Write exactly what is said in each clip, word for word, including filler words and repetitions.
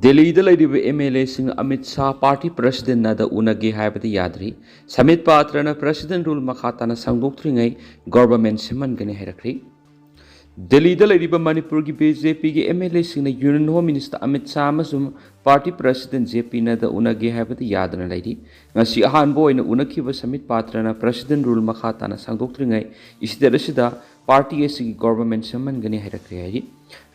ꯗꯤꯜꯂꯤꯗ ꯂꯩꯔꯤꯕ M L ꯑꯦꯁꯤꯡ ꯑꯃꯤꯠ ꯁꯥꯍ ꯄꯥꯔꯇꯤ ꯄ꯭ꯔꯁꯤꯗꯦꯟ ꯅꯗꯥ ꯎꯅꯒꯦ ꯍꯥꯏꯕꯗ ꯌꯥꯗ꯭ꯔꯤ꯫ ꯁꯃꯤꯠ ꯄꯥꯇ꯭ꯔꯅ ꯄ꯭ꯔꯁꯤꯗꯦꯟ ꯔꯨꯜ ꯃꯈꯥ ꯇꯥꯅ ꯁꯥꯡꯗꯣꯛꯇ꯭ꯔꯤꯉꯩ ꯒꯣꯚꯔꯟꯃꯦꯟꯠ ꯁꯦꯝꯍꯟꯒꯅꯤ ꯍꯥꯏꯔꯛꯈ꯭ꯔꯤ꯫ ꯗꯤꯜꯂꯤꯗ ꯂꯩꯔꯤꯕ ꯃꯅꯤꯄꯨꯔꯒꯤ ꯕꯤ ꯖꯦ ꯄꯤꯒꯤ ꯑꯦꯝ ꯑꯦꯜ ꯑꯦꯁꯤꯡꯅ union home minister Amit Shah ꯑꯃꯁꯨꯡ party president J P Nadda ꯎꯅꯒꯦ ꯍꯥꯏꯕꯗ ꯌꯥꯗꯅ ꯂꯩꯔꯤ꯫ ꯉꯁꯤ ꯑꯍꯥꯟꯕ ꯑꯣꯏꯅ ꯎꯅꯈꯤꯕ ꯁꯃꯤꯠ ꯄꯥꯇ꯭ꯔꯅ ꯄ꯭ꯔꯁꯤꯗꯦꯟ ꯔꯨꯜ ꯃꯈꯥ ꯇꯥꯅ ꯁꯥꯡꯗꯣꯛꯇ꯭ꯔꯤꯉꯩ ꯁ꯭ꯇꯦꯠ ꯑꯁꯤꯗ ꯄꯥꯔꯇꯤ ꯑꯁꯤꯒꯤ ꯒꯣꯚꯔꯟꯃꯦꯟꯠ ꯁꯦꯝꯍꯟꯒꯅꯤ ꯍꯥꯏꯔꯛꯈ꯭ꯔꯦ ꯍꯥꯏꯔꯤ꯫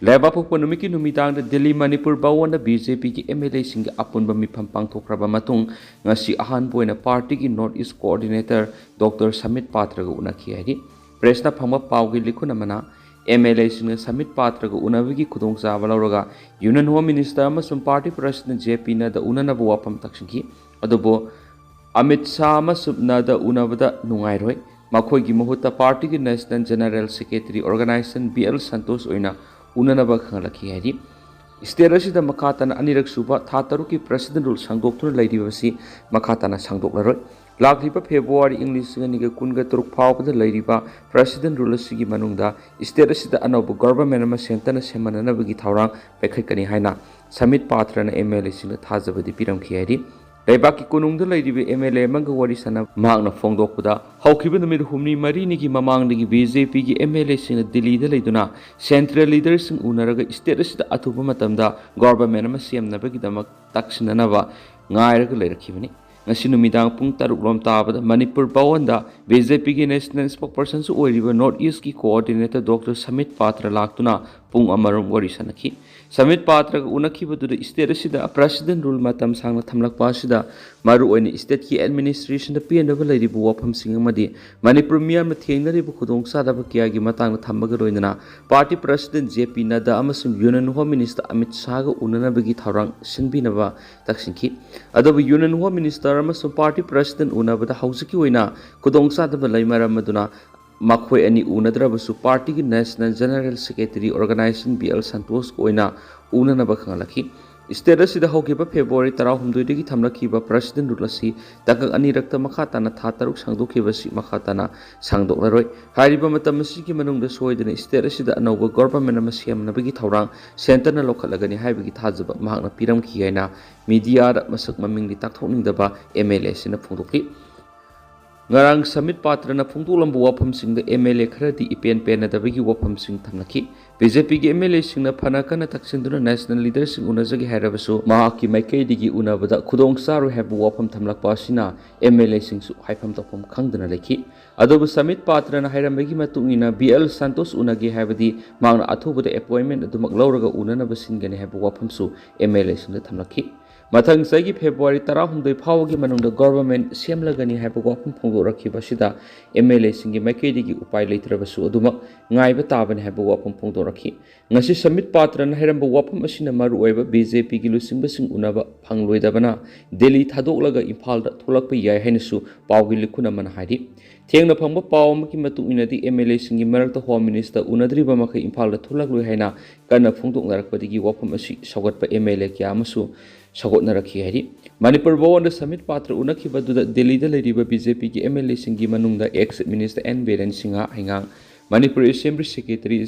ꯂꯩꯕꯥꯛꯄꯣꯛꯄ ꯅꯨꯃꯤꯠꯀꯤ ꯅꯨꯃꯤꯗꯥꯡꯗ ꯗꯤꯜꯂꯤ ꯃꯅꯤꯄꯨꯔ ꯚꯋꯟꯗ ꯕꯤ ꯖꯦ ꯄꯤꯒꯤ ꯑꯦꯝ ꯑꯦꯜ ꯑꯦꯁꯤꯡꯒꯤ ꯑꯄꯨꯟꯕ ꯃꯤꯐꯝ ꯄꯥꯡꯊꯣꯛꯈ꯭ꯔꯕ ꯃꯇꯨꯡ ꯉꯁꯤ ꯑꯍꯥꯟꯕ ꯑꯣꯏꯅ ꯄꯥꯔꯇꯤꯒꯤ north east coordinator doctor Samit ꯄꯥꯇ꯭ꯔꯒ ꯎꯅꯈꯤ ꯍꯥꯏꯔꯤ꯫ ꯄ꯭ꯔꯦꯁꯅ ꯐꯪꯕ ꯄꯥꯎꯒꯤ ꯂꯤꯈꯨꯟ ꯑꯃꯅ ꯑꯦꯝ ꯑꯦꯜ ꯑꯦꯁꯤꯡꯅ ꯁꯃꯤꯠ ꯄꯥꯇ꯭ꯔꯒ ꯎꯅꯕꯒꯤ ꯈꯨꯗꯣꯡꯆꯥꯕ ꯂꯧꯔꯒ ꯌꯨꯅꯤꯌꯟ ꯍꯣꯝ ꯃꯤꯅꯤꯁꯇꯔ ꯑꯃꯁꯨꯡ ꯄꯥꯔꯇꯤ ꯄ꯭ꯔꯁꯤꯗꯦꯟ ꯖꯦ ꯄꯤ ꯅꯗꯥ ꯎꯅꯅꯕ ꯋꯥꯐꯝ ꯇꯥꯛꯁꯤꯟꯈꯤ꯫ ꯑꯗꯨꯕꯨ ꯑꯃꯤꯠ ꯁꯥꯍ ꯑꯃꯁꯨꯡ ꯅꯗꯥ ꯎꯅꯕꯗ ꯅꯨꯡꯉꯥꯏꯔꯣꯏ꯫ ꯃꯈꯣꯏꯒꯤ ꯃꯍꯨꯠꯇ ꯄꯥꯔꯇꯤꯒꯤ national general secretary organisation B L Santosh ꯑꯣꯏꯅ ꯎꯅꯅꯕ ꯈꯪꯂꯛꯈꯤ ꯍꯥꯏꯔꯤ꯫ ꯁ꯭ꯇꯦꯠ ꯑꯁꯤꯗ ꯃꯈꯥ ꯇꯥꯅ ꯑꯅꯤꯔꯛ ꯁꯨꯕ ꯊꯥ ꯇꯔꯨꯛꯀꯤ ꯄ꯭ꯔꯁꯤꯗꯦꯟ ꯔꯨꯜ ꯁꯥꯡꯗꯣꯛꯇꯨꯅ ꯂꯩꯔꯤꯕꯁꯤ ꯃꯈꯥ ꯇꯥꯅ ꯁꯥꯡꯗꯣꯛꯂꯔꯣꯏ꯫ ꯂꯥꯛꯂꯤꯕ ꯐꯦꯕ꯭ꯔꯨꯋꯥꯔꯤ ꯏꯪ ꯂꯤꯁꯤꯡ ꯑꯅꯤꯒ ꯀꯨꯟꯒ ꯇꯔꯨꯛ ꯐꯥꯎꯕꯗ ꯂꯩꯔꯤꯕ ꯄ꯭ꯔꯁꯤꯗꯦꯟ ꯔꯨꯜ ꯑꯁꯤꯒꯤ ꯃꯅꯨꯡꯗ ꯁ꯭ꯇꯦꯠ ꯑꯁꯤꯗ ꯑꯅꯧꯕ ꯒꯣꯚꯔꯟꯃꯦꯟꯠ ꯑꯃ ꯁꯦꯝꯇꯅ ꯁꯦꯝꯍꯟꯅꯅꯕꯒꯤ ꯊꯧꯔꯥꯡ ꯄꯥꯏꯈꯠꯀꯅꯤ ꯍꯥꯏꯅ ꯁꯃꯤꯠ ꯄꯥꯇ꯭ꯔꯅ ꯑꯦꯝ ꯑꯦꯜ ꯑꯦꯁꯤꯡꯗ ꯊꯥꯖꯕꯗꯤ ꯄꯤꯔꯝꯈꯤ ꯍꯥꯏꯔꯤ꯫ ꯂꯩꯕꯥꯛꯀꯤ ꯀꯣꯅꯨꯡꯗ ꯂꯩꯔꯤꯕ ꯑꯦꯝ ꯑꯦꯜ ꯑꯦ ꯑꯃꯒ ꯋꯥꯔꯤ ꯁꯥꯟꯅꯕ ꯃꯍꯥꯛꯅ ꯐꯣꯡꯗꯣꯛꯄꯗ, ꯍꯧꯈꯤꯕ ꯅꯨꯃꯤꯠ ꯍꯨꯝꯅꯤ ꯃꯔꯤꯅꯤꯒꯤ ꯃꯃꯥꯡꯗꯒꯤ ꯕꯤ ꯖꯦ ꯄꯤꯒꯤ ꯑꯦꯝ ꯑꯦꯜ ꯑꯦꯁꯤꯡꯅ ꯗꯤꯜꯂꯤꯗ ꯂꯩꯗꯨꯅ ꯁꯦꯟꯇ꯭ꯔꯦꯜ ꯂꯤꯗꯔꯁꯤꯡ ꯎꯅꯔꯒ ꯁ꯭ꯇꯦꯠ ꯑꯁꯤꯗ ꯑꯊꯨꯕ ꯃꯇꯝꯗ ꯒꯣꯚꯔꯟꯃꯦꯟꯠ ꯑꯃ ꯁꯦꯝꯅꯕꯒꯤꯗꯃꯛ ꯇꯛꯁꯤꯟꯅꯅꯕ ꯉꯥꯏꯔꯒ ꯂꯩꯔꯛꯈꯤꯕꯅꯤ꯫ ꯉꯁꯤ ꯅꯨꯃꯤꯗꯥꯡ ꯄꯨꯡ ꯇꯔꯨꯛ ꯂꯣꯝ ꯇꯥꯕꯗ ꯃꯅꯤꯄꯨꯔ ꯚꯋꯟꯗ ꯕꯤ ꯖꯦ ꯄꯤꯒꯤ ꯅꯦꯁꯅꯦꯜ ꯁ꯭ꯄꯣꯛꯄꯔꯁꯟꯁꯨ ꯑꯣꯏꯔꯤꯕ ꯅꯣꯔꯠ ꯏꯁꯀꯤ ꯀꯣꯑꯣꯔꯗꯤꯅꯦꯇꯔ ꯗꯣꯛꯇꯔ ꯁꯃꯤꯠ ꯄꯥꯇ꯭ꯔ ꯂꯥꯛꯇꯨꯅ ꯄꯨꯡ ꯑꯃꯔꯣꯝ ꯋꯥꯔꯤ ꯁꯥꯟꯅꯈꯤ꯫ ꯁꯃꯤꯠ ꯄꯥꯇ꯭ꯔꯒ ꯎꯅꯈꯤꯕꯗꯨꯗ ꯁ꯭ꯇꯦꯠ ꯑꯁꯤꯗ ꯄ꯭ꯔꯁꯤꯗꯦꯟ ꯔꯨꯜ ꯃꯇꯝ ꯁꯥꯡꯅ ꯊꯝꯂꯛꯄ ꯑꯁꯤꯗ ꯃꯔꯨꯑꯣꯏꯅ ꯁ꯭ꯇꯦꯠꯀꯤ ꯑꯦꯗꯃꯤꯅꯤꯁꯇ꯭ꯔꯦꯁꯟꯗ ꯄꯦꯟꯗꯕ ꯂꯩꯔꯤꯕ ꯋꯥꯐꯝꯁꯤꯡ ꯑꯃꯗꯤ ꯃꯅꯤꯄꯨꯔ ꯃꯤꯌꯥꯝꯅ ꯊꯦꯡꯅꯔꯤꯕ ꯈꯨꯗꯣꯡꯆꯥꯗꯕ ꯀꯌꯥꯒꯤ ꯃꯇꯥꯡꯗ ꯊꯝꯕꯒ ꯂꯣꯏꯅꯅ ꯄꯥꯔꯇꯤ ꯄ꯭ꯔꯁꯤꯗꯦꯟ ꯖꯦ ꯄꯤ ꯅꯗꯥ ꯑꯃꯁꯨꯡ ꯌꯨꯅꯤꯌꯟ ꯍꯣꯝ ꯃꯤꯅꯤꯁꯇꯔ ꯑꯃꯤꯠ ꯁꯥꯍꯒ ꯎꯅꯅꯕꯒꯤ ꯊꯧꯔꯥꯡ ꯁꯤꯟꯕꯤꯅꯕ ꯇꯛꯁꯤꯟꯈꯤ꯫ ꯑꯗꯨꯕꯨ ꯌꯨꯅꯤꯌꯟ ꯍꯣꯝ ꯃꯤꯅꯤꯁꯇꯔ ꯑꯃꯁꯨꯡ ꯄꯥꯔꯇꯤ ꯄ꯭ꯔꯁꯤꯗꯦꯟ ꯎꯅꯕꯗ ꯍꯧꯖꯤꯛꯀꯤ ꯑꯣꯏꯅ ꯈꯨꯗꯣꯡꯆꯥꯗꯕ ꯂꯩ ꯃꯔꯝ ꯑꯗꯨꯅ ꯃꯈꯣꯏ ꯑꯅꯤ ꯎꯅꯗ꯭ꯔꯕꯁꯨ ꯄꯥꯔꯇꯤꯒꯤ national general secretary organisation B L ꯁꯟꯇꯣꯁꯀ ꯑꯣꯏꯅ ꯎꯅꯅꯕ ꯈꯪꯍꯜꯂꯛꯈꯤ꯫ State ꯑꯁꯤꯗ ꯍꯧꯈꯤꯕ February ꯇꯔꯥꯍꯨꯝꯗꯣꯏꯗꯒꯤ ꯊꯝꯂꯛꯈꯤꯕ President Rule ꯑꯁꯤ ꯇꯥꯡꯀꯛ ꯑꯅꯤꯔꯛꯇ ꯃꯈꯥ ꯇꯥꯅ ꯊꯥ ꯇꯔꯨꯛ ꯁꯥꯡꯗꯣꯛꯈꯤꯕ ꯑꯁꯤ ꯃꯈꯥ ꯇꯥꯅ ꯁꯥꯡꯗꯣꯛꯂꯔꯣꯏ꯫ ꯍꯥꯏꯔꯤꯕ ꯃꯇꯝ ꯑꯁꯤꯒꯤ ꯃꯅꯨꯡꯗ ꯁꯣꯏꯗꯅ state ꯑꯁꯤꯗ ꯑꯅꯧꯕ government ꯑꯃ ꯁꯦꯝꯅꯕꯒꯤ ꯊꯧꯔꯥꯡ centreꯅ ꯂꯧꯈꯠꯂꯒꯅꯤ ꯍꯥꯏꯕꯒꯤ ꯊꯥꯖꯕ ꯃꯍꯥꯛꯅ ꯄꯤꯔꯝꯈꯤ ꯍꯥꯏꯅ mediaꯗ ꯃꯁꯛ ꯃꯃꯤꯡꯗꯤ ꯇꯥꯛꯊꯣꯛꯅꯤꯡꯗꯕ MLA ꯑꯁꯤꯅ ꯐꯣꯡꯗꯣꯛꯈꯤ꯫ ꯉꯔꯥꯡ ꯁꯃꯤꯠ ꯄꯥꯇ꯭ꯔꯅ ꯐꯣꯡꯗꯣꯛꯂꯝꯕ ꯋꯥꯐꯝꯁꯤꯡꯗ MLA ꯈꯔꯗꯤ ꯏꯄꯦꯟ ꯄꯦꯟꯅꯗꯕꯒꯤ ꯋꯥꯐꯝꯁꯤꯡ ꯊꯝꯂꯛꯈꯤ꯫ BJPꯒꯤ MLAꯁꯤꯡꯅ ꯐꯅ ꯀꯟꯅ ꯇꯛꯁꯤꯟꯗꯨꯅ national leaderꯁꯤꯡ ꯎꯅꯖꯒꯦ ꯍꯥꯏꯔꯕꯁꯨ ꯃꯍꯥꯛꯀꯤ ꯃꯥꯏꯀꯩꯗꯒꯤ ꯎꯅꯕꯗ ꯈꯨꯗꯣꯡ ꯆꯥꯔꯣꯏ ꯍꯥꯏꯕ ꯋꯥꯐꯝ ꯊꯝꯂꯛꯄ ꯑꯁꯤꯅ MLAꯁꯤꯡꯁꯨ ꯍꯥꯏꯐꯝ ꯇꯧꯐꯝ ꯈꯪꯗꯅ ꯂꯩꯈꯤ꯫ ꯑꯗꯨꯕꯨ ꯁꯃꯤꯠ ꯄꯥꯇ꯭ꯔꯅ ꯍꯥꯏꯔꯝꯕꯒꯤ ꯃꯇꯨꯡ ꯏꯟꯅ B L Santosh ꯎꯅꯒꯦ ꯍꯥꯏꯕꯗꯤ ꯃꯍꯥꯛꯅ ꯑꯊꯨꯕꯗ appointment ꯑꯗꯨꯃꯛ ꯂꯧꯔꯒ ꯎꯅꯅꯕ ꯁꯤꯟꯒꯅꯤ ꯍꯥꯏꯕ ꯋꯥꯐꯝꯁꯨ MLAꯁꯤꯡꯗ ꯊꯝꯂꯛꯈꯤ꯫ ꯃꯊꯪ ꯆꯍꯤꯒꯤ February ꯇꯔꯥꯍꯨꯝꯗꯣꯏ ꯐꯥꯎꯕꯒꯤ ꯃꯅꯨꯡꯗ government ꯁꯦꯝꯂꯒꯅꯤ ꯍꯥꯏꯕ ꯋꯥꯐꯝ ꯐꯣꯡꯗꯣꯔꯛꯈꯤꯕ ꯑꯁꯤꯗ MLAꯁꯤꯡꯒꯤ ꯃꯥꯏꯀꯩꯗꯒꯤ ꯎꯄꯥꯏ ꯂꯩꯇ꯭ꯔꯕꯁꯨ ꯑꯗꯨꯃꯛ ꯉꯥꯏꯕ ꯇꯥꯕꯅꯤ ꯍꯥꯏꯕ ꯋꯥꯐꯝ ꯐꯣꯡꯗꯣꯔꯛꯈꯤ꯫ ꯉꯁꯤ ꯁꯃꯤꯠ ꯄꯥꯇ꯭ꯔꯅ ꯍꯥꯏꯔꯝꯕ ꯋꯥꯐꯝ ꯑꯁꯤꯅ ꯃꯔꯨꯑꯣꯏꯕ BJPꯒꯤ ꯂꯨꯆꯤꯡꯕꯁꯤꯡ ꯎꯅꯕ ꯐꯪꯂꯣꯏꯗꯕꯅ ꯗꯦꯜꯂꯤ ꯊꯥꯗꯣꯛꯂꯒ ꯏꯝꯐꯥꯜꯗ ꯊꯣꯛꯂꯛꯄ ꯌꯥꯏ ꯍꯥꯏꯅꯁꯨ ꯄꯥꯎꯒꯤ ꯂꯤꯈꯨꯟ ꯑꯃꯅ ꯍꯥꯏꯔꯤ꯫ ꯊꯦꯡꯅ ꯐꯪꯕ ꯄꯥꯎ ꯑꯃꯒꯤ ꯃꯇꯨꯡ ꯏꯟꯅꯗꯤ MLAꯁꯤꯡꯒꯤ ꯃꯔꯛꯇ Home Minister ꯎꯅꯗ꯭ꯔꯤꯕ ꯃꯈꯩ ꯏꯝꯐꯥꯜꯗ ꯊꯣꯛꯂꯛꯂꯣꯏ ꯍꯥꯏꯅ ꯀꯟꯅ ꯐꯣꯡꯗꯣꯛꯅꯔꯛꯄꯗꯒꯤ ꯋꯥꯐꯝ ꯑꯁꯤ ꯁꯧꯒꯠꯄ MLA ꯀꯌꯥ ꯑꯃꯁꯨ ꯁꯧꯒꯠꯅꯔꯛꯈꯤ ꯍꯥꯏꯔꯤ꯫ ꯃꯅꯤꯄꯨꯔ ꯚꯋꯟꯗ ꯁꯃꯤꯠ ꯄꯥꯇ꯭ꯔ ꯎꯅꯈꯤꯕꯗꯨꯗ ꯗꯦꯜꯂꯤꯗ ꯂꯩꯔꯤꯕ BJPꯒꯤ MLAꯁꯤꯡꯒꯤ ꯃꯅꯨꯡꯗ ex Minister N Biren Singh ꯍꯩꯉꯥꯡ, ꯃꯅꯤꯄꯨꯔ Assembly Secretary,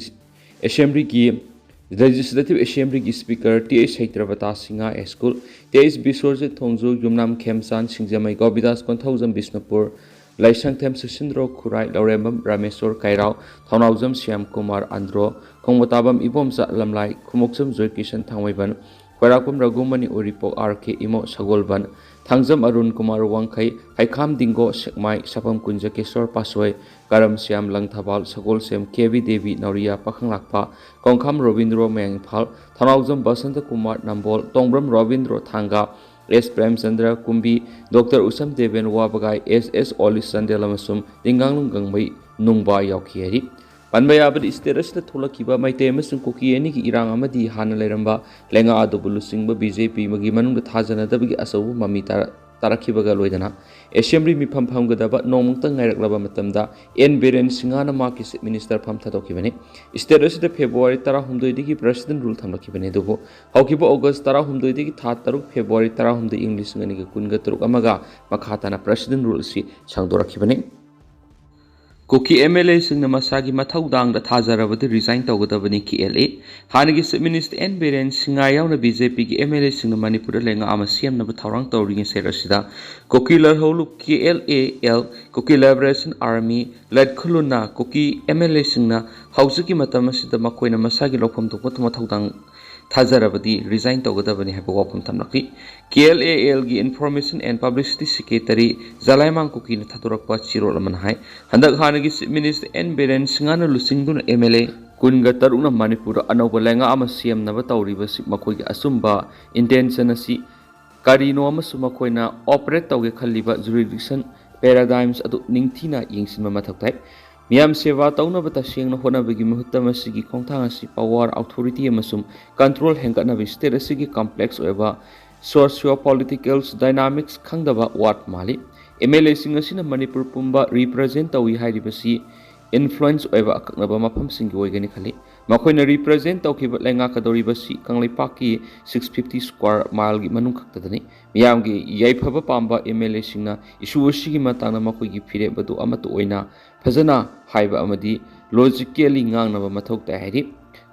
Assemblyꯒꯤ Legislative Assemblyꯒꯤ Speaker T H Satyabrata Singh, ꯁ꯭ꯀꯨꯜ, T H ꯕꯤꯁ꯭ꯋꯔꯖꯤꯠ ꯊꯣꯡꯖꯨ, ꯌꯨꯝꯅꯥꯝ ꯈꯦꯝꯆꯥꯟ, ꯁꯤꯡꯖꯃꯩ ꯒꯣꯄꯤꯗꯥꯁ ꯀꯣꯟꯊꯧꯖꯝ ꯕꯤꯁꯅꯨꯄꯨꯔ, ꯂꯥꯏꯁꯪꯊꯦꯝ ꯁꯨꯁꯤꯟꯗ꯭ꯔꯣ ꯈꯨꯔꯥꯏ, ꯂꯧꯔꯦꯝꯕꯝ ꯔꯥꯃꯦꯁꯣꯔ ꯀꯩꯔꯥꯎ, ꯊꯧꯅꯥꯎꯖꯝ ꯁ꯭ꯌꯥꯝ ꯀꯨꯃꯥꯔ ꯑꯟꯗ꯭ꯔꯣ, ꯈꯣꯡꯕꯣꯇꯥꯕꯝ ꯏꯕꯣꯝꯆꯥ ꯂꯝꯂꯥꯏ, ꯈꯨꯃꯣꯛꯆꯝ ꯖꯣꯏꯀꯤꯁꯟ ꯊꯥꯡꯃꯩꯕꯟ, ꯈ꯭ꯋꯥꯏꯔꯥꯛꯄꯝ ꯔꯘꯨꯃꯅꯤ ꯎꯔꯤꯄꯣꯛ R K ꯏꯃꯣ ꯁꯒꯣꯜꯕꯟ, ꯊꯥꯡꯖꯝ ꯑꯔꯨꯟ ꯀꯨꯃꯥꯔ ꯋꯥꯡꯈꯩ, ꯍꯩꯈꯥꯝ ꯗꯤꯡꯒꯣ ꯁꯦꯛꯃꯥꯏ, ꯁꯥꯐꯝ ꯀꯨꯟꯖ ꯀꯦꯁꯣꯔ ꯄꯥꯁꯣꯏ, ꯀꯔꯝ ꯁ꯭ꯌꯥꯝ ꯂꯪꯊꯕꯥꯜ, ꯁꯒꯣꯜꯁꯦꯝ ꯀꯦ ꯕꯤ ꯗꯦꯕꯤ ꯅꯧꯔꯤꯌꯥ ꯄꯥꯈꯪꯂꯥꯛꯄ, ꯀꯣꯡꯈꯥꯝ ꯔꯣꯕꯤꯟꯗ꯭ꯔꯣ ꯃꯌꯥꯡ ꯏꯝꯐꯥꯜ, ꯊꯧꯅꯥꯎꯖꯝ ꯕꯁꯟꯇ ꯀꯨꯃꯥꯔ ꯅꯝꯕꯣꯜ, ꯇꯣꯡꯕ꯭ꯔꯝ ꯔꯣꯕꯤꯟꯗ꯭ꯔꯣ ꯊꯥꯡꯒ, ꯑꯦꯁ ꯄ꯭ꯔꯦꯝꯆꯟꯗ꯭ꯔ ꯀꯨꯝꯕꯤ, ꯗꯣꯛꯇꯔ ꯎꯁꯝ ꯗꯦꯕꯦꯟ ꯋꯥꯕꯒꯥꯏ, ꯑꯦꯁ ꯑꯦꯁ ꯑꯣꯂꯤꯁ ꯆꯥꯟꯗꯦꯜ ꯑꯃꯁꯨꯡ ꯂꯤꯡꯒꯥꯡꯂꯨꯡ ꯒꯪꯃꯩ ꯅꯨꯡꯕꯥ ꯌꯥꯎꯈꯤ ꯍꯥꯏꯔꯤ꯫ ꯄꯟꯕ ꯌꯥꯕꯗꯤ, state ꯑꯁꯤꯗ ꯊꯣꯛꯂꯛꯈꯤꯕ ꯃꯩꯇꯩ ꯑꯃꯁꯨꯡ ꯀꯨꯀꯤ ꯑꯅꯤꯒꯤ ꯏꯔꯥꯡ ꯑꯃꯗꯤ ꯍꯥꯟꯅ ꯂꯩꯔꯝꯕ ꯂꯩꯉꯥꯛ ꯑꯗꯨꯕꯨ ꯂꯨꯆꯤꯡꯕ BJP ꯑꯃꯒꯤ ꯃꯅꯨꯡꯗ ꯊꯥꯖꯅꯗꯕꯒꯤ ꯑꯆꯧꯕ ꯃꯃꯤ ꯇꯥꯔ-, ꯇꯥꯔꯛꯈꯤꯕꯒ ꯂꯣꯏꯅꯅ ꯑꯦꯁꯦꯝꯕ꯭ꯂꯤ ꯃꯤꯐꯝ ꯐꯝꯒꯗꯕ ꯅꯣꯡꯃꯛꯇ ꯉꯥꯏꯔꯛꯂꯕ ꯃꯇꯝꯗ ꯑꯦꯟ ꯕꯤꯔꯦꯟ ꯁꯤꯡꯍꯅ ꯃꯍꯥꯛꯀꯤ ꯆꯤꯐ ꯃꯤꯅꯤꯁꯇꯔ ꯐꯝ ꯊꯥꯗꯣꯛꯈꯤꯕꯅꯤ꯫ ꯁ꯭ꯇꯦꯠ ꯑꯁꯤꯗ ꯐꯦꯕ꯭ꯔꯨꯋꯥꯔꯤ ꯇꯔꯥꯍꯨꯝꯗꯣꯏꯗꯒꯤ ꯄ꯭ꯔꯦꯁꯤꯗꯦꯟ ꯔꯨꯜ ꯊꯝꯂꯛꯈꯤꯕꯅꯤ, ꯑꯗꯨꯕꯨ ꯍꯧꯈꯤꯕ ꯑꯣꯒꯁ ꯇꯔꯥꯍꯨꯝꯗꯣꯏꯗꯒꯤ ꯊꯥ ꯇꯔꯨꯛ ꯐꯦꯕ꯭ꯔꯨꯋꯥꯔꯤ ꯇꯔꯥꯍꯨꯝꯗꯣꯏ ꯏꯪ ꯂꯤꯁꯤꯡ ꯑꯅꯤꯒ ꯀꯨꯟꯒ ꯇꯔꯨꯛ ꯑꯃꯒ ꯃꯈꯥ ꯇꯥꯅ ꯄ꯭ꯔꯦꯁꯤꯗꯦꯟ ꯔꯨꯜ ꯑꯁꯤ ꯁꯥꯡꯗꯣꯔꯛꯈꯤꯕꯅꯤ꯫ ꯀꯨꯀꯤ ꯑꯦꯝ ꯑꯦꯜ ꯑꯦꯁꯤꯡꯅ ꯃꯁꯥꯒꯤ ꯃꯊꯧꯗꯥꯡꯗ ꯊꯥꯖꯔꯕꯗꯤ ꯔꯤꯖꯥꯏꯟ ꯇꯧꯒꯗꯕꯅꯤ, ꯀꯦ ꯑꯦꯜ ꯑꯦ꯫ ꯍꯥꯟꯅꯒꯤ chief minister N Biren Singh ꯌꯥꯎꯅ ꯕꯤ ꯖꯦ ꯄꯤꯒꯤ ꯑꯦꯝ ꯑꯦꯜ ꯑꯦꯁꯤꯡꯅ ꯃꯅꯤꯄꯨꯔꯗ ꯂꯩꯉꯥꯛ ꯑꯃ ꯁꯦꯝꯅꯕ ꯊꯧꯔꯥꯡ ꯇꯧꯔꯤꯉꯩ ꯁꯔꯨꯛ ꯑꯁꯤꯗ ꯀꯨꯀꯤ ꯂꯥꯜꯍꯧꯂꯨꯞ, K L A L, Kuki liberation army, ꯂꯠꯈꯨꯂꯨꯅ ꯀꯨꯀꯤ ꯑꯦꯝ ꯑꯦꯜ ꯑꯦꯁꯤꯡꯅ ꯍꯧꯖꯤꯛꯀꯤ ꯃꯇꯝ ꯑꯁꯤꯗ ꯃꯈꯣꯏꯅ ꯃꯁꯥꯒꯤ ꯂꯧꯐꯝ ꯊꯣꯛꯄ ꯃꯊꯧꯗꯥꯡ ꯊꯥꯖꯔꯕꯗꯤ ꯔꯤꯖꯥꯏꯟ ꯇꯧꯒꯗꯕꯅꯤ ꯍꯥꯏꯕ ꯋꯥꯐꯝ ꯊꯝꯂꯛꯂꯤ꯫ ꯀꯦ ꯑꯦꯜ ꯑꯦ ꯑꯦꯜꯒꯤ ꯏꯟꯐꯣꯔꯃꯦꯁꯟ ꯑꯦꯟ ꯄꯕ꯭ꯂꯤꯁꯤꯇꯤ ꯁꯦꯀ꯭ꯔꯦꯇꯔꯤ ꯖꯂꯥꯏꯃꯥꯡ ꯀꯨꯀꯤꯅ ꯊꯥꯗꯣꯔꯛꯄ ꯆꯦꯔꯣꯜ ꯑꯃꯅ ꯍꯥꯏ, ꯍꯟꯗꯛ ꯍꯥꯟꯅꯒꯤ ꯆꯤꯐ ꯃꯤꯅꯤꯁꯇꯔ ꯑꯦꯟ ꯕꯤꯔꯦꯟ ꯁꯤꯡꯍꯅ ꯂꯨꯆꯤꯡꯗꯨꯅ ꯑꯦꯝ ꯑꯦꯜ ꯑꯦ ꯀꯨꯟꯒ ꯇꯔꯨꯛꯅ ꯃꯅꯤꯄꯨꯔꯗ ꯑꯅꯧꯕ ꯂꯩꯉꯥꯛ ꯑꯃ ꯁꯦꯝꯅꯕ ꯇꯧꯔꯤꯕꯁꯤ ꯃꯈꯣꯏꯒꯤ ꯑꯆꯨꯝꯕ ꯏꯟꯇꯦꯟꯁꯟ ꯑꯁꯤ ꯀꯔꯤꯅꯣ ꯑꯃꯁꯨꯡ ꯃꯈꯣꯏꯅ ꯑꯣꯄꯔꯦꯠ ꯇꯧꯒꯦ ꯈꯜꯂꯤꯕ ꯖꯨꯔꯤꯗꯤꯛꯁꯟ ꯄꯦꯔꯥꯗꯥꯏꯝꯁ ꯑꯗꯨ ꯅꯤꯡꯊꯤꯅ ꯌꯦꯡꯁꯤꯟꯕ ꯃꯊꯧ ꯇꯥꯏ꯫ ꯃꯤꯌꯥꯝ ꯁꯦꯕꯥ ꯇꯧꯅꯕ ꯇꯁꯦꯡꯅ ꯍꯣꯠꯅꯕꯒꯤ ꯃꯍꯨꯠꯇ ꯃꯁꯤꯒꯤ ꯈꯣꯡꯊꯥꯡ ꯑꯁꯤ ꯄꯋꯥꯔ, ꯑꯣꯊꯣꯔꯤꯇꯤ ꯑꯃꯁꯨꯡ ꯀꯟꯇ꯭ꯔꯣꯜ ꯍꯦꯟꯒꯠꯅꯕ ꯁ꯭ꯇꯦꯠ ꯑꯁꯤꯒꯤ ꯀꯝꯄ꯭ꯂꯦꯛꯁ ꯑꯣꯏꯕ ꯁꯣꯁꯤꯌꯣ ꯄꯣꯂꯤꯇꯤꯀꯦꯜ ꯗꯥꯏꯅꯥꯃꯤꯛꯁ ꯈꯪꯗꯕ ꯋꯥꯠꯄ ꯃꯥꯜꯂꯤ꯫ ꯑꯦꯝ ꯑꯦꯜ ꯑꯦꯁꯤꯡ ꯑꯁꯤꯅ ꯃꯅꯤꯄꯨꯔ ꯄꯨꯝꯕ ꯔꯤꯄ꯭ꯔꯖꯦꯟ ꯇꯧꯏ ꯍꯥꯏꯔꯤꯕꯁꯤ ꯏꯟꯐ꯭ꯂꯨꯌꯦꯟꯁ ꯑꯣꯏꯕ ꯑꯀꯛꯅꯕ ꯃꯐꯝꯁꯤꯡꯒꯤ ꯑꯣꯏꯒꯅꯤ ꯈꯜꯂꯤ꯫ ꯃꯈꯣꯏꯅ ꯔꯤꯄ꯭ꯔꯖꯦꯟ ꯇꯧꯈꯤꯕ ꯂꯩꯉꯥꯛꯀꯗꯧꯔꯤꯕꯁꯤ ꯀꯪꯂꯩꯄꯥꯛꯀꯤ ꯁꯤꯛꯁ ꯐꯤꯐꯇꯤ ꯁ꯭ꯀ꯭ꯋꯥꯔ ꯃꯥꯏꯜꯒꯤ ꯃꯅꯨꯡ ꯈꯛꯇꯗꯅꯤ꯫ ꯃꯤꯌꯥꯝꯒꯤ ꯌꯥꯏꯐꯕ ꯄꯥꯝꯕ ꯑꯦꯝ ꯑꯦꯜ ꯑꯦꯁꯤꯡꯅ ꯏꯁꯨ ꯑꯁꯤꯒꯤ ꯃꯇꯥꯡꯗ ꯃꯈꯣꯏꯒꯤ ꯐꯤꯔꯦꯞ ꯑꯗꯨ ꯑꯃꯠꯇ ꯑꯣꯏꯅ ꯐꯖꯅ ꯍꯥꯏꯕ ꯑꯃꯗꯤ ꯂꯣꯖꯤꯀꯦꯜꯂꯤ ꯉꯥꯡꯅꯕ ꯃꯊꯧ ꯇꯥꯏ ꯍꯥꯏꯔꯤ꯫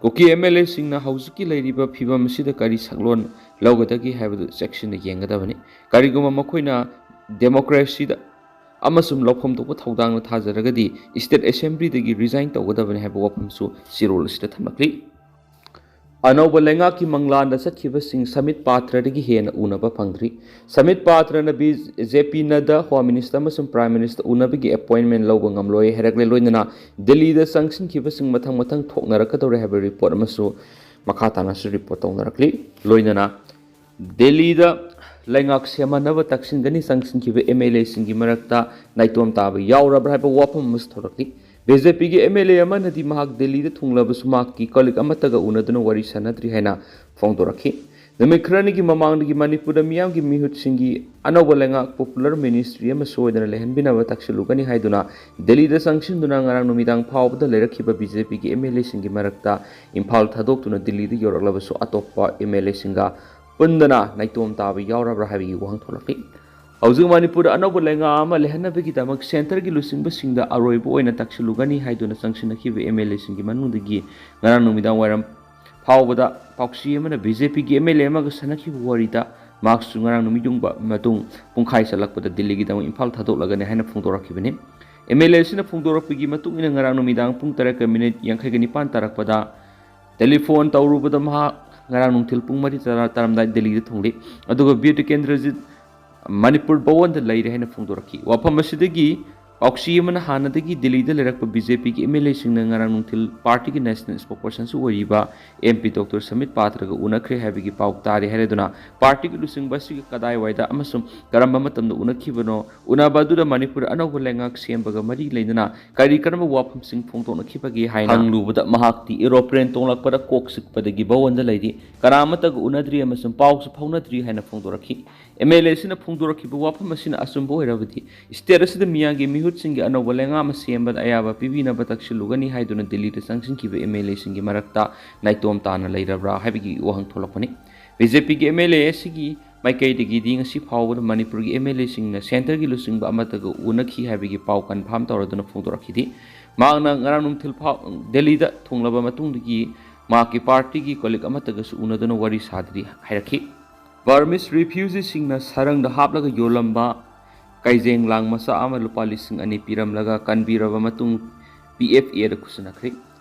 ꯀꯨꯀꯤ ꯑꯦꯝ ꯑꯦꯜ ꯑꯦꯁꯤꯡꯅ ꯍꯧꯖꯤꯛꯀꯤ ꯂꯩꯔꯤꯕ ꯐꯤꯕꯝ ꯑꯁꯤꯗ ꯀꯔꯤ ꯁꯛꯂꯣꯟ ꯂꯧꯒꯗꯒꯦ ꯍꯥꯏꯕꯗꯨ ꯆꯦꯛꯁꯤꯟꯅ ꯌꯦꯡꯒꯗꯕꯅꯤ꯫ ꯀꯔꯤꯒꯨꯝꯕ ꯃꯈꯣꯏꯅ ꯗꯦꯃꯣꯀ꯭ꯔꯦꯁꯤꯗ ꯑꯃꯁꯨꯡ ꯂꯧꯐꯝ ꯊꯣꯛꯄ ꯊꯧꯗꯥꯡꯗ ꯊꯥꯖꯔꯒꯗꯤ ꯁ꯭ꯇꯦꯠ ꯑꯦꯁꯦꯝꯕ꯭ꯂꯤꯗꯒꯤ ꯔꯤꯖꯥꯏꯟ ꯇꯧꯒꯗꯕꯅꯤ ꯍꯥꯏꯕ ꯋꯥꯐꯝꯁꯨ ꯆꯦꯔꯣꯜ ꯑꯁꯤꯗ ꯊꯝꯂꯛꯂꯤ꯫ ꯑꯅꯧꯕ ꯂꯩꯉꯥꯛꯀꯤ ꯃꯪꯂꯥꯟꯗ ꯆꯠꯈꯤꯕꯁꯤꯡ ꯁꯃꯤꯠ ꯄꯥꯇ꯭ꯔꯗꯒꯤ ꯍꯦꯟꯅ ꯎꯅꯕ ꯐꯪꯗ꯭ꯔꯤ꯫ ꯁꯃꯤꯠ ꯄꯥꯇ꯭ꯔꯅ ꯕꯤ ꯖꯦ ꯄꯤ ꯅꯗ꯭ꯗꯥ, ꯍꯣꯝ ꯃꯤꯅꯤꯁꯇꯔ ꯑꯃꯁꯨꯡ ꯄ꯭ꯔꯥꯏꯝ ꯃꯤꯅꯤꯁꯇꯔ ꯎꯅꯕꯒꯤ ꯑꯦꯄꯣꯏꯟꯃꯦꯟ ꯂꯧꯕ ꯉꯝꯂꯣꯏ ꯍꯥꯏꯔꯛꯂꯦ, ꯂꯣꯏꯅꯅ ꯗꯤꯜꯂꯤꯗ ꯆꯪꯁꯤꯟꯈꯤꯕꯁꯤꯡ ꯃꯊꯪ ꯃꯊꯪ ꯊꯣꯛꯅꯔꯛꯀꯗꯧꯔꯦ ꯍꯥꯏꯕ ꯔꯤꯄꯣꯔꯠ ꯑꯃꯁꯨ ꯃꯈꯥ ꯇꯥꯅꯁꯨ ꯔꯤꯄꯣꯔꯠ ꯇꯧꯅꯔꯛꯂꯤ꯫ ꯂꯣꯏꯅꯅ ꯗꯤꯜꯂꯤꯗ ꯂꯩꯉꯥꯛ ꯁꯦꯝꯍꯟꯅꯕ ꯇꯛꯁꯤꯟꯒꯅꯤ ꯆꯪꯁꯤꯟꯈꯤꯕ ꯑꯦꯝ ꯑꯦꯜ ꯑꯦꯁꯤꯡꯒꯤ ꯃꯔꯛꯇ ꯅꯥꯏꯇꯣꯝ ꯇꯥꯕ ꯌꯥꯎꯔꯕ꯭ꯔꯥ ꯍꯥꯏꯕ ꯋꯥꯐꯝ ꯑꯃꯁꯨ ꯊꯣꯛꯂꯛꯂꯤ꯫ ꯕꯤ ꯖꯦ ꯄꯤꯒꯤ ꯑꯦꯝ ꯑꯦꯜ ꯑꯦ ꯑꯃꯅꯗꯤ ꯃꯍꯥꯛ ꯗꯤꯜꯂꯤꯗ ꯊꯨꯡꯂꯕꯁꯨ ꯃꯍꯥꯛꯀꯤ ꯀꯣꯂꯤꯛ ꯑꯃꯠꯇꯒ ꯎꯅꯗꯨꯅ ꯋꯥꯔꯤ ꯁꯥꯟꯅꯗ꯭ꯔꯤ ꯍꯥꯏꯅ ꯐꯣꯡꯗꯣꯔꯛꯈꯤ꯫ ꯅꯨꯃꯤꯠ ꯈꯔꯅꯤꯒꯤ ꯃꯃꯥꯡꯗꯒꯤ ꯃꯅꯤꯄꯨꯔꯗ ꯃꯤꯌꯥꯝꯒꯤ ꯃꯤꯍꯨꯠꯁꯤꯡꯒꯤ ꯑꯅꯧꯕ ꯂꯩꯉꯥꯛ popular ministry ꯑꯃ ꯁꯣꯏꯗꯅ ꯂꯩꯍꯟꯕꯤꯅꯕ ꯇꯛꯁꯤꯜꯂꯨꯒꯅꯤ ꯍꯥꯏꯗꯨꯅ ꯗꯦꯜꯂꯤꯗ ꯆꯪꯁꯤꯟꯗꯨꯅ ꯉꯔꯥꯡ ꯅꯨꯃꯤꯗꯥꯡ ꯐꯥꯎꯕꯗ ꯂꯩꯔꯛꯈꯤꯕ BJPꯒꯤ MLAꯁꯤꯡꯒꯤ ꯃꯔꯛꯇ ꯏꯝꯐꯥꯜ ꯊꯥꯗꯣꯛꯇꯨꯅ ꯗꯦꯜꯂꯤꯗ ꯌꯧꯔꯛꯂꯕꯁꯨ ꯑꯇꯣꯞꯄ MLAꯁꯤꯡꯒ ꯄꯨꯟꯗꯅ ꯅꯥꯏꯇꯣꯝ ꯇꯥꯕ ꯌꯥꯎꯔꯕ꯭ꯔꯥ ꯍꯥꯏꯕꯒꯤ ꯋꯥꯍꯪ ꯊꯣꯛꯂꯛꯂꯤ꯫ ꯍꯧꯖꯤꯛ ꯃꯅꯤꯄꯨꯔꯗ ꯑꯅꯧꯕ ꯂꯩꯉꯥꯛ ꯑꯃ ꯂꯩꯍꯟꯅꯕꯒꯤꯗꯃꯛ centreꯒꯤ ꯂꯨꯆꯤꯡꯕꯁꯤꯡꯗ ꯑꯔꯣꯏꯕ ꯑꯣꯏꯅ ꯇꯛꯁꯤꯜꯂꯨꯒꯅꯤ ꯍꯥꯏꯗꯨꯅ ꯆꯪꯁꯤꯟꯅꯈꯤꯕ MLAꯁꯤꯡꯒꯤ ꯃꯅꯨꯡꯗꯒꯤ ꯉꯔꯥꯡ ꯅꯨꯃꯤꯗꯥꯡ ꯋꯥꯏꯔꯝ ꯐꯥꯎꯕꯗ ꯄꯥꯎꯆꯦ ꯑꯃꯅ BJPꯒꯤ MLA ꯑꯃꯒ ꯁꯥꯟꯅꯈꯤꯕ ꯋꯥꯔꯤꯗ ꯃꯍꯥꯛꯁꯨ ꯉꯔꯥꯡ ꯅꯨꯃꯤꯠ ꯌꯨꯡꯕ ꯃꯇꯨꯡ ꯄꯨꯡꯈꯥꯏ ꯆꯠꯂꯛꯄꯗ ꯗꯤꯜꯂꯤꯒꯤꯗꯃꯛ ꯏꯝꯐꯥꯜ ꯊꯥꯗꯣꯛꯂꯒꯅꯤ ꯍꯥꯏꯅ ꯐꯣꯡꯗꯣꯔꯛꯈꯤꯕꯅꯤ꯫ MLA ꯑꯁꯤꯅ ꯐꯣꯡꯗꯣꯔꯛꯄꯒꯤ ꯃꯇꯨꯡ ꯏꯟꯅ ꯉꯔꯥꯡ ꯅꯨꯃꯤꯗꯥꯡ ꯄꯨꯡ ꯇꯔꯦꯠꯀ minute ꯌꯥꯡꯈꯩꯒ ꯅꯤꯄꯥꯟ ꯇꯥꯔꯛꯄꯗ telephone ꯇꯧꯔꯨꯕꯗ ꯃꯍꯥꯛ ꯉꯔꯥꯡ ꯅꯨꯡꯊꯤꯜ ꯄꯨꯡ ꯃꯔꯤ ꯇꯔꯥ ꯇꯥꯔꯝꯗꯥꯏ ꯗꯤꯜꯂꯤꯗ ꯊꯨꯡꯂꯤ꯫ ꯑꯗꯨꯒ ꯕꯤꯔ ꯇꯤꯀꯦꯟꯗ꯭ꯔꯖꯤꯠ ꯃꯅꯤꯄꯨꯔ ꯚꯋꯟꯗ ꯂꯩꯔꯦ ꯍꯥꯏꯅ ꯐꯣꯡꯗꯣꯔꯛꯈꯤ꯫ ꯋꯥꯐꯝ ꯑꯁꯤꯗꯒꯤ ꯄꯥꯎꯆꯦ ꯑꯃꯅ ꯍꯥꯟꯅꯗꯒꯤ ꯗꯤꯜꯂꯤꯗ ꯂꯩꯔꯛꯄ BJPꯒꯤ MLAꯁꯤꯡꯅ ꯉꯔꯥꯡ ꯅꯨꯡꯊꯤꯜ partyꯒꯤ national spokespersonꯁꯨ ꯑꯣꯏꯔꯤꯕ MP Doctor ꯁꯃꯤꯠ ꯄꯥꯇ꯭ꯔꯒ ꯎꯅꯈ꯭ꯔꯦ ꯍꯥꯏꯕꯒꯤ ꯄꯥꯎ ꯇꯥꯔꯦ ꯍꯥꯏꯔꯗꯨꯅ partyꯒꯤ ꯂꯨꯆꯤꯡꯕ ꯑꯁꯤꯒ ꯀꯗꯥꯏꯋꯥꯏꯗ ꯑꯃꯁꯨꯡ ꯀꯔꯝꯕ ꯃꯇꯝꯗ ꯎꯅꯈꯤꯕꯅꯣ, ꯎꯅꯕ ꯑꯗꯨꯗ ꯃꯅꯤꯄꯨꯔ ꯑꯅꯧꯕ ꯂꯩꯉꯥꯛ ꯁꯦꯝꯕꯒ ꯃꯔꯤ ꯂꯩꯅꯅ ꯀꯔꯤ ꯀꯔꯝꯕ ꯋꯥꯐꯝꯁꯤꯡ ꯐꯣꯡꯗꯣꯛꯅꯈꯤꯕꯒꯦ ꯍꯥꯏꯅ ꯍꯪꯂꯨꯕꯗ ꯃꯍꯥꯛꯇꯤ aeroplane ꯇꯣꯡꯂꯛꯄꯗ ꯀꯣꯛ ꯆꯤꯛꯄꯗꯒꯤ ꯚꯋꯟꯗ ꯂꯩꯔꯤ, ꯀꯅꯥ ꯑꯃꯠꯇꯒ ꯎꯅꯗ꯭ꯔꯤ ꯑꯃꯁꯨꯡ ꯄꯥꯎꯁꯨ ꯐꯥꯎꯅꯗ꯭ꯔꯤ ꯍꯥꯏꯅ ꯐꯣꯡꯗꯣꯔꯛꯈꯤ꯫ MLA ꯑꯁꯤꯅ ꯐꯣꯡꯗꯣꯔꯛꯈꯤꯕ ꯋꯥꯐꯝ ꯑꯁꯤꯅ ꯑꯆꯨꯝꯕ ꯑꯣꯏꯔꯕꯗꯤ state ꯑꯁꯤꯗ ꯃꯤꯌꯥꯝꯒꯤ ꯃꯤꯍꯨꯠꯁꯤꯡꯒꯤ ꯑꯅꯧꯕ ꯂꯩꯉꯥꯛ ꯑꯃ ꯁꯦꯝꯕꯗ ꯑꯌꯥꯕ ꯄꯤꯕꯤꯅꯕ ꯇꯛꯁꯤꯜꯂꯨꯒꯅꯤ ꯍꯥꯏꯗꯨꯅ ꯗꯤꯜꯂꯤꯗ ꯆꯪꯁꯤꯟꯈꯤꯕ MLAꯁꯤꯡꯒꯤ ꯃꯔꯛꯇ ꯅꯥꯏꯇꯣꯝ ꯇꯥꯅ ꯂꯩꯔꯕ꯭ꯔꯥ ꯍꯥꯏꯕꯒꯤ ꯋꯥꯍꯪ ꯊꯣꯛꯂꯛꯄꯅꯤ꯫ BJPꯒꯤ MLA ꯑꯁꯤꯒꯤ ꯃꯥꯏꯀꯩꯗꯒꯤꯗꯤ ꯉꯁꯤ ꯐꯥꯎꯕꯗ ꯃꯅꯤꯄꯨꯔꯒꯤ MLAꯁꯤꯡꯅ centreꯒꯤ ꯂꯨꯆꯤꯡꯕ ꯑꯃꯠꯇꯒ ꯎꯅꯈꯤ ꯍꯥꯏꯕꯒꯤ ꯄꯥꯎ confirm ꯇꯧꯔꯗꯨꯅ ꯐꯣꯡꯗꯣꯔꯛꯈꯤꯗꯦ꯫ ꯃꯍꯥꯛꯅ ꯉꯔꯥꯡ ꯅꯨꯡꯊꯤꯜ ꯐꯥꯎ ꯗꯦꯜꯂꯤꯗ ꯊꯨꯡꯂꯕ ꯃꯇꯨꯡꯗꯒꯤ ꯃꯍꯥꯛꯀꯤ partyꯒꯤ colleague ꯑꯃꯠꯇꯒꯁꯨ ꯎꯅꯗꯨꯅ ꯋꯥꯔꯤ ꯁꯥꯗ꯭ꯔꯤ ꯍꯥꯏꯔꯛꯈꯤ꯫ Burmese refugeeꯁꯤꯡꯅ ꯁꯔꯪꯗ ꯍꯥꯞꯂꯒ ꯌꯣꯜꯂꯝꯕ ꯀꯩꯖꯦꯡ ꯂꯥꯡ ꯃꯆꯥ ꯑꯃ ꯂꯨꯄꯥ ꯂꯤꯁꯤꯡ ꯑꯅꯤ ꯄꯤꯔꯝꯂꯒ ꯀꯟꯕꯤꯔꯕ ꯃꯇꯨꯡ PFAꯗ ꯈꯨꯠꯁꯤꯟꯅꯈ꯭ꯔꯦ꯫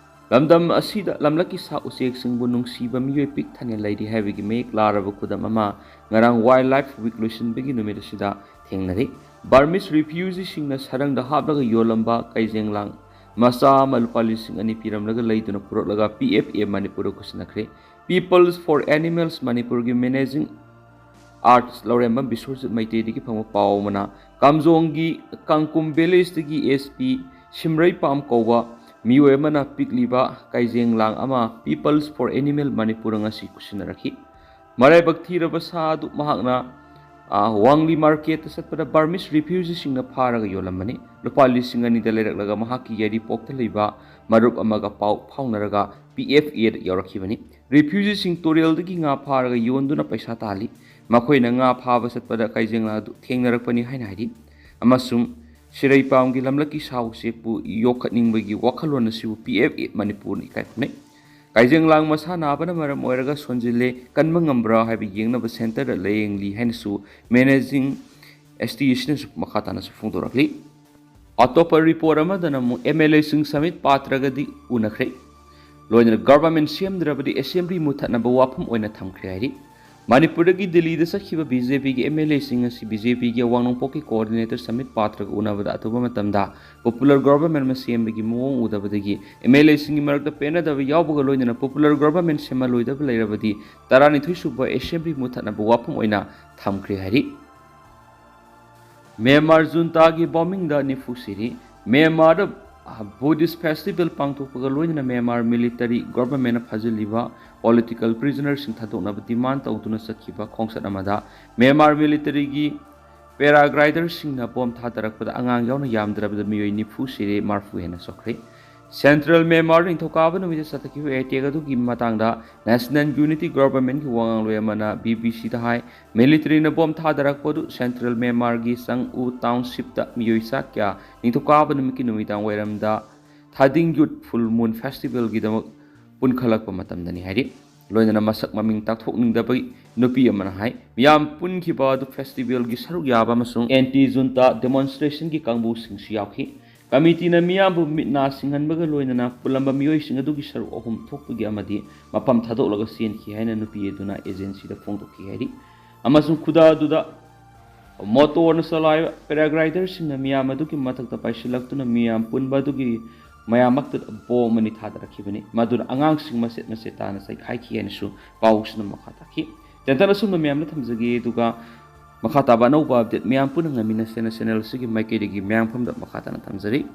ꯂꯝꯗꯝ ꯑꯁꯤꯗ ꯂꯝꯂꯛꯀꯤ ꯁꯥ ꯎꯆꯦꯛꯁꯤꯡꯕꯨ ꯅꯨꯡꯁꯤꯕ ꯃꯤꯑꯣꯏ ꯄꯤꯛ ꯊꯟꯅ ꯂꯩꯔꯤ ꯍꯥꯏꯕꯒꯤ ꯃꯌꯦꯛ ꯂꯥꯔꯕ ꯈꯨꯗꯝ ꯑꯃ ꯉꯔꯥꯡ Wildlife Week ꯂꯣꯏꯁꯤꯟꯕꯒꯤ ꯅꯨꯃꯤꯠ ꯑꯁꯤꯗ ꯊꯦꯡꯅꯔꯤ꯫ Burmese refugeeꯁꯤꯡꯅ ꯁꯔꯪꯗ ꯍꯥꯞꯂꯒ ꯌꯣꯜꯂꯝꯕ ꯀꯩꯖꯦꯡ ꯂꯥꯡ ꯃꯆꯥ ꯑꯃ ꯂꯨꯄꯥ ꯂꯤꯁꯤꯡ ꯑꯅꯤ ꯄꯤꯔꯝꯂꯒ ꯂꯩꯗꯨꯅ ꯄꯨꯔꯛꯂꯒ PFA ꯃꯅꯤꯄꯨꯔꯗ ꯈꯨꯠꯁꯤꯟꯅꯈ꯭ꯔꯦ꯫ Peoples for Animals ꯃꯅꯤꯄꯨꯔꯒꯤ managing artist ꯂꯧꯔꯦꯝꯕꯝ ꯕꯤꯁ꯭ꯋꯖꯤꯠ ꯃꯩꯇꯩꯗꯒꯤ ꯐꯪꯕ ꯄꯥꯎ ꯑꯃꯅ ꯀꯥꯝꯖꯣꯡꯒꯤ ꯀꯥꯡꯀꯨꯝ villageꯇꯒꯤ SP ꯁꯤꯝꯔꯩꯄꯥꯝ ꯀꯧꯕ ꯃꯤꯑꯣꯏ ꯑꯃꯅ ꯄꯤꯛꯂꯤꯕ ꯀꯩꯖꯦꯡ ꯂꯥꯡ ꯑꯃ Peoples for Animal ꯃꯅꯤꯄꯨꯔ ꯉꯁꯤ ꯈꯨꯠꯁꯤꯟꯅꯔꯛꯈꯤ꯫ ꯃꯔꯥꯏꯕꯛ ꯊꯤꯔꯕ ꯁꯥ ꯑꯗꯨ ꯃꯍꯥꯛꯅ, ꯑ, ꯋꯥꯡꯂꯤ ꯃꯥꯔꯀꯦꯠꯇ ꯆꯠꯄꯗ ꯕꯔꯃꯤꯁ ꯔꯤꯐ꯭ꯌꯨꯖꯤꯁꯤꯡꯅ ꯐꯥꯔꯒ ꯌꯣꯜꯂꯝꯕꯅꯤ꯫ ꯂꯨꯄꯥ ꯂꯤꯁꯤꯡ ꯑꯅꯤꯗ ꯂꯩꯔꯛꯂꯒ ꯃꯍꯥꯛꯀꯤ ꯌꯥꯏꯔꯤꯄꯣꯛꯇ ꯂꯩꯕ ꯃꯔꯨꯞ ꯑꯃꯒ ꯄꯥꯎ ꯐꯥꯎꯅꯔꯒ ꯄꯤ ꯑꯦꯐ ꯑꯦꯗ ꯌꯧꯔꯛꯈꯤꯕꯅꯤ꯫ ꯔꯤꯐ꯭ꯌꯨꯖꯤꯁꯤꯡ ꯇꯨꯔꯦꯜꯗꯒꯤ ꯉꯥ ꯐꯥꯔꯒ ꯌꯣꯟꯗꯨꯅ ꯄꯩꯁꯥ ꯇꯥꯜꯂꯤ꯫ ꯃꯈꯣꯏꯅ ꯉꯥ ꯐꯥꯕ ꯆꯠꯄꯗ ꯀꯩꯖꯦꯡꯂꯥꯡ ꯑꯗꯨ ꯊꯦꯡꯅꯔꯛꯄꯅꯤ ꯍꯥꯏꯅ ꯍꯥꯏꯔꯤ꯫ ꯑꯃꯁꯨꯡ ꯁꯤꯔꯩꯄꯥꯝꯒꯤ ꯂꯝꯂꯛꯀꯤ ꯁꯥ ꯎꯆꯦꯛꯄꯨ ꯌꯣꯛꯈꯠꯅꯤꯡꯕꯒꯤ ꯋꯥꯈꯜꯂꯣꯟ ꯑꯁꯤꯕꯨ ꯄꯤ ꯑꯦꯐ ꯑꯦ ꯃꯅꯤꯄꯨꯔꯅ ꯏꯀꯥꯏ ꯈꯨꯝꯅꯩ꯫ ꯀꯩꯖꯦꯡꯂꯥꯡ ꯃꯁꯥ ꯅꯥꯕꯅ ꯃꯔꯝ ꯑꯣꯏꯔꯒ ꯁꯣꯟꯖꯤꯜꯂꯦ, ꯀꯟꯕ ꯉꯝꯕ꯭ꯔꯥ ꯍꯥꯏꯕ ꯌꯦꯡꯅꯕ ꯁꯦꯟꯇꯔꯗ ꯂꯥꯌꯦꯡꯂꯤ ꯍꯥꯏꯅꯁꯨ ꯃꯦꯅꯦꯖꯤꯡ ꯑꯦꯁ ꯇꯤ ꯑꯁꯤꯅꯁꯨ ꯃꯈꯥ ꯇꯥꯅꯁꯨ ꯐꯣꯡꯗꯣꯔꯛꯂꯤ꯫ ꯑꯇꯣꯞꯄ ꯔꯤꯄꯣꯔꯠ ꯑꯃꯗꯅ ꯑꯃꯨꯛ ꯑꯦꯝ ꯑꯦꯜ ꯑꯦꯁꯤꯡ ꯁꯃꯤꯠ ꯄꯥꯇ꯭ꯔꯒꯗꯤ ꯎꯅꯈ꯭ꯔꯦ꯫ ꯂꯣꯏꯅꯅ ꯒꯚꯔꯟꯃꯦꯟ ꯁꯦꯝꯗ꯭ꯔꯕꯗꯤ ꯑꯦꯁꯦꯝꯕ꯭ꯂꯤ ꯃꯨꯠꯊꯠꯅꯕ ꯋꯥꯐꯝ ꯑꯣꯏꯅ ꯊꯝꯈ꯭ꯔꯦ ꯍꯥꯏꯔꯤ꯫ ꯃꯅꯤꯄꯨꯔꯗꯒꯤ ꯗꯤꯜꯂꯤꯗ ꯆꯠꯈꯤꯕ ꯕꯤ ꯖꯦ ꯄꯤꯒꯤ ꯑꯦꯝ ꯑꯦꯜ ꯑꯦꯁꯤꯡ ꯑꯁꯤ ꯕꯤ ꯖꯦ ꯄꯤꯒꯤ ꯑꯋꯥꯡ ꯅꯣꯡꯄꯣꯛꯀꯤ ꯀꯣꯑꯣꯔꯗꯤꯅꯦꯇꯔ ꯁꯃꯤꯠ ꯄꯥꯇ꯭ꯔꯒ ꯎꯅꯕꯗ ꯑꯇꯣꯞꯄ ꯃꯇꯝꯗ ꯄꯣꯄꯨꯂꯔ ꯒꯚꯔꯟꯃꯦꯟ ꯑꯃ ꯁꯦꯝꯕꯒꯤ ꯃꯑꯣꯡ ꯎꯗꯕꯗꯒꯤ ꯑꯦꯝ ꯑꯦꯜ ꯑꯦꯁꯤꯡꯒꯤ ꯃꯔꯛꯇ ꯄꯦꯟꯅꯗꯕ ꯌꯥꯎꯕꯒ ꯂꯣꯏꯅꯅ ꯄꯣꯄꯨꯂꯔ ꯒꯚꯔꯟꯃꯦꯟ ꯁꯦꯝꯍꯜꯂꯣꯏꯗꯕ ꯂꯩꯔꯕꯗꯤ ꯇꯔꯥꯅꯤꯊꯣꯏ ꯁꯨꯕ ꯑꯦꯁꯦꯝꯕ꯭ꯂꯤ ꯃꯨꯠꯊꯠꯅꯕ ꯋꯥꯐꯝ ꯑꯣꯏꯅ ꯊꯝꯈ꯭ꯔꯦ ꯍꯥꯏꯔꯤ꯫ ꯃ꯭ꯌꯥꯟꯃꯥꯔ ꯖꯨꯟꯇꯥꯒꯤ ꯕꯣꯝꯕꯤꯡꯗ ꯅꯤꯐꯨ ꯁꯤꯔꯤ꯫ ꯃ꯭ꯌꯥꯟꯃꯥꯔꯗ ꯕꯨꯙꯤꯁ ꯐꯦꯁꯇꯤꯚꯦꯜ ꯄꯥꯡꯊꯣꯛꯄꯒ ꯂꯣꯏꯅꯅ ꯃ꯭ꯌꯥꯟꯃꯥꯔ ꯃꯤꯂꯤꯇꯔꯤ ꯒꯚꯔꯟꯃꯦꯟꯅ ꯐꯥꯖꯤꯜꯂꯤꯕ ꯄꯣꯂꯤꯇꯤꯀꯦꯜ ꯄ꯭ꯔꯤꯖꯅꯔꯁꯤꯡ ꯊꯥꯗꯣꯛꯅꯕ ꯗꯤꯃꯥꯟ ꯇꯧꯗꯨꯅ ꯆꯠꯈꯤꯕ ꯈꯣꯡꯆꯠ ꯑꯃꯗ ꯃ꯭ꯌꯥꯟꯃꯥꯔ ꯃꯤꯂꯤꯇꯔꯤꯒꯤ ꯄꯦꯔꯥꯒ꯭ꯂꯥꯏꯗꯔꯁꯤꯡꯅ ꯕꯣꯝ ꯊꯥꯗꯔꯛꯄꯗ ꯑꯉꯥꯡ ꯌꯥꯎꯅ ꯌꯥꯝꯗ꯭ꯔꯕꯗ ꯃꯤꯑꯣꯏ ꯅꯤꯐꯨ ꯁꯤꯔꯦ, ꯃꯔꯐꯨ ꯍꯦꯟꯅ ꯁꯣꯛꯈ꯭ꯔꯦ꯫ ꯁꯦꯟꯇ꯭ꯔꯦꯜ ꯃ꯭ꯌꯥꯟꯃꯥꯔꯗ ꯅꯤꯡꯊꯧꯀꯥꯕ ꯅꯨꯃꯤꯠꯇ ꯆꯠꯊꯈꯤꯕ ꯑꯦꯇꯦꯛ ꯑꯗꯨꯒꯤ ꯃꯇꯥꯡꯗ ꯅꯦꯁꯅꯦꯜ ꯌꯨꯅꯤꯇꯤ ꯒꯚꯔꯟꯃꯦꯟꯒꯤ ꯋꯥꯉꯥꯡꯂꯣꯏ ꯑꯃꯅ ꯕꯤ ꯕꯤ ꯁꯤꯗ ꯍꯥꯏ, ꯃꯤꯂꯤꯇꯔꯤꯅ ꯕꯣꯝ ꯊꯥꯗꯔꯛꯄꯗꯨ ꯁꯦꯟꯇ꯭ꯔꯦꯜ ꯃ꯭ꯌꯥꯟꯃꯥꯔꯒꯤ ꯆꯪꯎ ꯇꯥꯎꯟꯁꯤꯞꯇ ꯃꯤꯑꯣꯏ ꯆꯥ ꯀꯌꯥ ꯅꯤꯡꯊꯧꯀꯥꯕ ꯅꯨꯃꯤꯠꯀꯤ ꯅꯨꯃꯤꯗꯥꯡ ꯋꯥꯏꯔꯝꯗ ꯊꯥꯗꯤꯡ ꯌꯨꯠ ꯐꯨꯜ ꯃꯨꯟ ꯐꯦꯁꯇꯤꯚꯦꯜꯒꯤꯗꯃꯛ ꯄꯨꯟꯈꯠꯂꯛꯄ ꯃꯇꯝꯗꯅꯤ ꯍꯥꯏꯔꯤ꯫ ꯂꯣꯏꯅꯅ ꯃꯁꯛ ꯃꯃꯤꯡ ꯇꯥꯛꯊꯣꯛꯅꯤꯡꯗꯕꯒꯤ ꯅꯨꯄꯤ ꯑꯃꯅ ꯍꯥꯏ, ꯃꯤꯌꯥꯝ ꯄꯨꯟꯈꯤꯕ ꯑꯗꯨ ꯐꯦꯁꯇꯤꯚꯦꯜꯒꯤ ꯁꯔꯨꯛ ꯌꯥꯕ ꯑꯃꯁꯨꯡ ꯑꯦꯟꯇꯤ ꯖꯨꯟꯇꯥ ꯗꯦꯃꯣꯟꯁꯇ꯭ꯔꯦꯁꯟꯒꯤ ꯀꯥꯡꯕꯨꯁꯤꯡꯁꯨ ꯌꯥꯎꯈꯤ꯫ ꯀꯃꯤꯇꯤꯅ ꯃꯤꯌꯥꯝꯕꯨ ꯃꯤꯠ ꯅꯥ ꯁꯤꯡꯍꯟꯕꯒ ꯂꯣꯏꯅꯅ ꯄꯨꯜꯂꯝꯕ ꯃꯤꯑꯣꯏꯁꯤꯡ ꯑꯗꯨꯒꯤ ꯁꯔꯨꯛ ꯑꯍꯨꯝ ꯊꯣꯛꯄꯒꯤ ꯑꯃꯗꯤ ꯃꯐꯝ ꯊꯥꯗꯣꯛꯂꯒ ꯆꯦꯟꯈꯤ ꯍꯥꯏꯅ ꯅꯨꯄꯤ ꯑꯗꯨꯅ ꯑꯦꯖꯦꯟꯁꯤꯗ ꯐꯣꯡꯗꯣꯛꯈꯤ ꯍꯥꯏꯔꯤ꯫ ꯑꯃꯁꯨꯡ ꯈꯨꯗ ꯑꯗꯨꯗ ꯃꯣꯇꯣꯔꯅ ꯆꯂꯥꯏꯕ ꯄꯦꯔꯥꯒ꯭ꯂꯥꯏꯗꯔꯁꯤꯡꯅ ꯃꯤꯌꯥꯝ ꯑꯗꯨꯒꯤ ꯃꯊꯛꯇ ꯄꯥꯏꯁꯤꯜꯂꯛꯇꯨꯅ ꯃꯤꯌꯥꯝ ꯄꯨꯟꯕ ꯑꯗꯨꯒꯤ ꯃꯌꯥꯝꯃꯛꯇ ꯕꯣꯝ ꯑꯅꯤ ꯊꯥꯗꯔꯛꯈꯤꯕꯅꯤ꯫ ꯃꯗꯨꯅ ꯑꯉꯥꯡꯁꯤꯡ ꯃꯆꯦꯠ ꯃꯆꯦꯠ ꯇꯥꯅ ꯆꯩꯈꯥꯏꯈꯤ ꯍꯥꯏꯅꯁꯨ ꯄꯥꯎꯁꯤꯅ ꯃꯈꯥ ꯇꯥꯈꯤ꯫ ꯇꯦꯟꯇꯟ ꯑꯁꯨꯝꯅ ꯃꯌꯥꯝꯗ ꯊꯝꯖꯒꯦ, ꯑꯗꯨꯒ ꯃꯈꯥ ꯇꯥꯕ ꯑꯅꯧꯕ ꯑꯞꯗꯦꯠ ꯃꯌꯥꯝ ꯄꯨꯟꯅ ꯉꯥꯏꯃꯤꯟꯅꯁꯦꯅ ꯆꯦꯅꯦꯜ ꯑꯁꯤꯒꯤ ꯃꯥꯏꯀꯩꯗꯒꯤ ꯃꯌꯥꯝ ꯐꯝꯗ ꯃꯈꯥ ꯇꯥꯅ ꯊꯝꯖꯔꯤ꯫